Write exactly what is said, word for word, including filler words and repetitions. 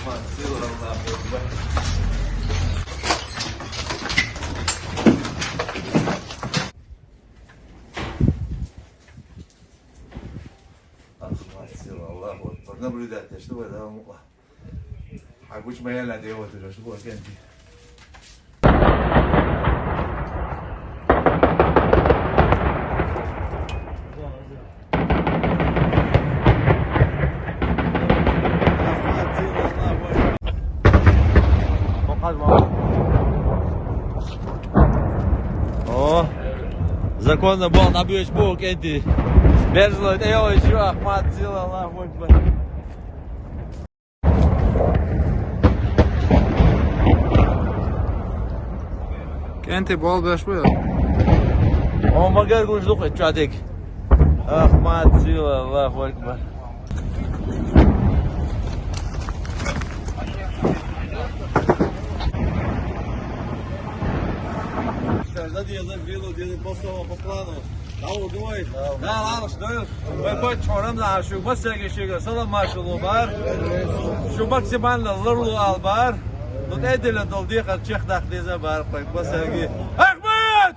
Аллаху акбар. Наблюдать, что вы, да, ну, а куча моя надеялась, что вы, кенти. О, законно бол, набьёшь бу, кенти. Бержло, эй, ой, чё, Ахмат, сила, Аллаху акбар. Кенти бол беш бу. О, магар гуш дук, чё дик. Ахмат, сила, Аллаху акбар. Что, задел, забил, делай по слову, по плану. Давай, давай. Да, ладно, что ли? Бай, бай, чорам да, шу, бас сяги шига, салам, машалло, бар. Шу максимально лырлу ал, бар. Ну, эдилен дол дихар, чех дах деза, бар, бай, бас сяги. Ахмат!